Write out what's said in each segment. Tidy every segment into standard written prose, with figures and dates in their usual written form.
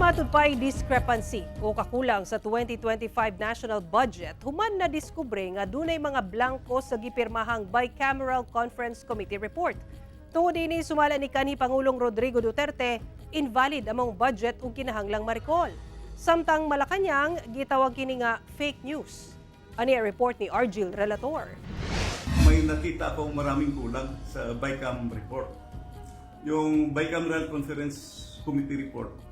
Matud pa'y discrepancy o kakulang sa 2025 national budget human na diskubre nga dunay mga blanko sa gipirmahang Bicameral Conference Committee report. Tungod ini, sumala ni kanhi Pangulong Rodrigo Duterte, invalid among budget ug kinahanglang ma-recall. Samtang Malacañang gitawag kini nga fake news. Ani ang report ni Argil Relator. May nakita akong maraming kulang sa BICAM report. Yung Bicameral Conference Committee report,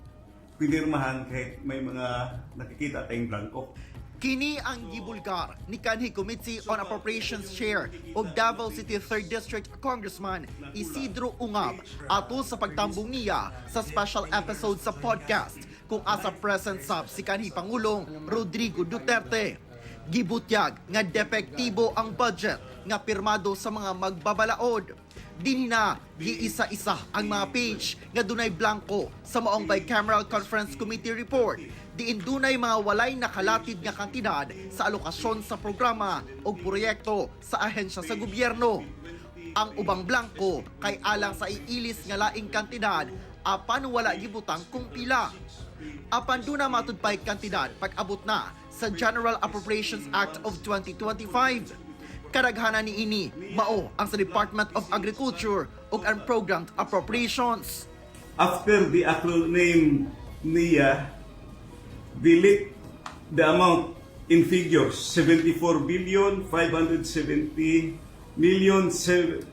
pinirmahan kahit may mga nakikita tayong blanko. Kini ang gibulgar ni kanhi Committee on Appropriations Chair ug Davao City 3rd District Congressman Isidro Ungab atol sa pagtambong niya sa special episode sa podcast kung asa present sab si kanhi Pangulong Rodrigo Duterte. Gibutyag nga depektibo ang budget nga pirmado sa mga magbabalaod. Dinhi na giisa-isa ang mga page nga dunay blanko sa maong Bicameral Conference Committee report. Diin dunay mga walay nakalatid nga kantidad sa alokasyon sa programa o proyekto sa ahensya sa gobyerno. Ang ubang blanko kay alang sa iilis nga laing kantidad apan wala gibutang kung pila. Apan duna matud pa'y kantidad pag-abot na sa General Appropriations Act of 2025. Kadaghanan ni ini mao ang sa Department of Agriculture ug Unprogrammed Appropriations. After the acronym NIA, delete the amount in figures 74 billion 570 million 743,000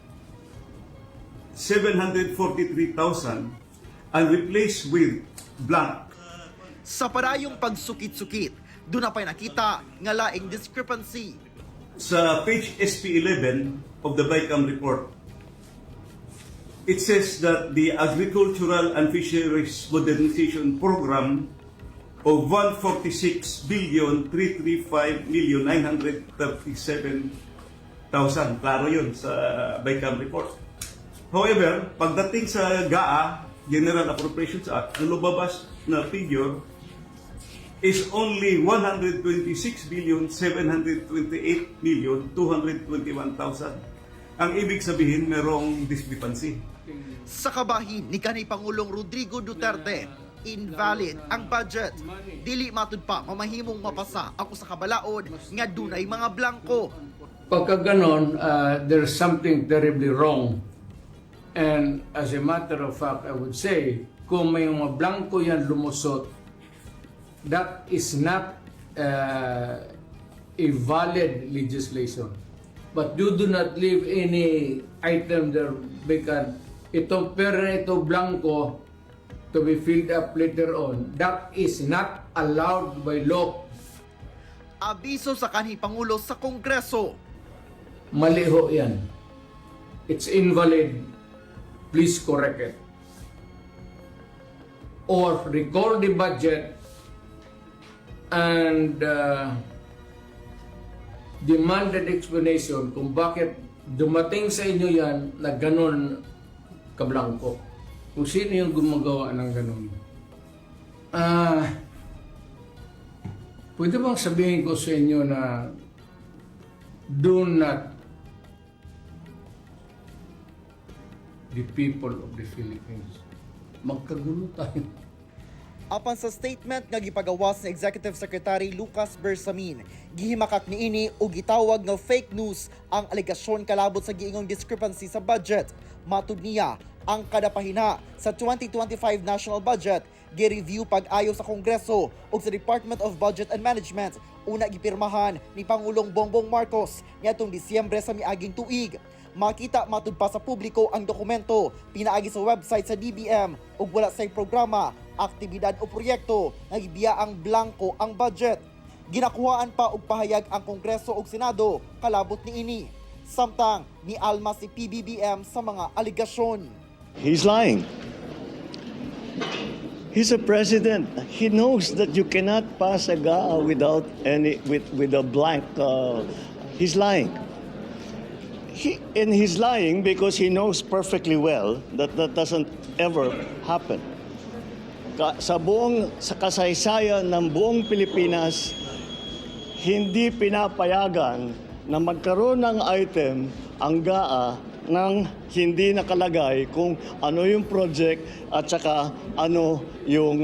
and replace with blank. Sa parayong pagsukit-sukit, duna pa'y nakita nga laing discrepancy. Sa page SP11 of the BICAM report, it says that the Agricultural and Fisheries Modernization Program of 146 billion 335 million 937 thousand. Klaro yun sa BICAM report. However, pagdating sa GAA, General Appropriations Act, ang lumabas na figure is only 126 billion 728 million 221,000. Ang ibig sabihin, merong discrepancy. Sa kabahin ni kanhi Pangulong Rodrigo Duterte, invalid ang budget. Dili matud pa mamahimong mapasa ang usa ka balaod nga dunay mga blanko. Pagka ganon, there's something terribly wrong. And as a matter of fact, I would say, kung may mga blanko yan lumusot, that is not a valid legislation. But you do not leave any item there because itong pera na ito blanko to be filled up later on. That is not allowed by law. Abiso sa kanhi Pangulo sa Kongreso. Mali ho yan. It's invalid. Please correct it. Or recall the budget and demanded explanation kung bakit dumating sa inyo yan na ganon kablangko. Kung sino yung gumagawa ng ganon. Pwede bang sabihin ko sa inyo na do not the people of the Philippines. Magkagulo tayo. Apan sa statement nga gipagawas ni Executive Secretary Lucas Bersamin, gihimakak niini og gitawag nga fake news ang alegasyon kalabot sa giingong discrepancy sa budget. Matud niya, ang kada pahina sa 2025 national budget gi-review pag-ayo sa Kongreso ug sa Department of Budget and Management una gipirmahan ni Pangulong Bongbong Marcos niadtong Disyembre sa miaging tuig. Makita matud pa sa publiko ang dokumento pinaagi sa website sa DBM ug wala say programa, aktibidad o proyekto nga gibiyaang blanko ang budget. Ginakuhaan pa og pahayag ang Kongreso ug Senado kalabot niini. Samtang nialma si PBBM sa mga alegasyon. He's lying. He's a president. He knows that you cannot pass a GAA without any with a blank. He's lying. And he's lying because he knows perfectly well that that doesn't ever happen. Sa kasaysayan ng buong Pilipinas, hindi pinapayagan na magkaroon ng item ang GAA na ng hindi nakalagay kung ano yung project at saka ano yung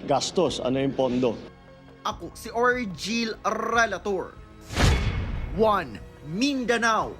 gastos, ano yung pondo. Ako si Orgil Relator. 1 Mindanao.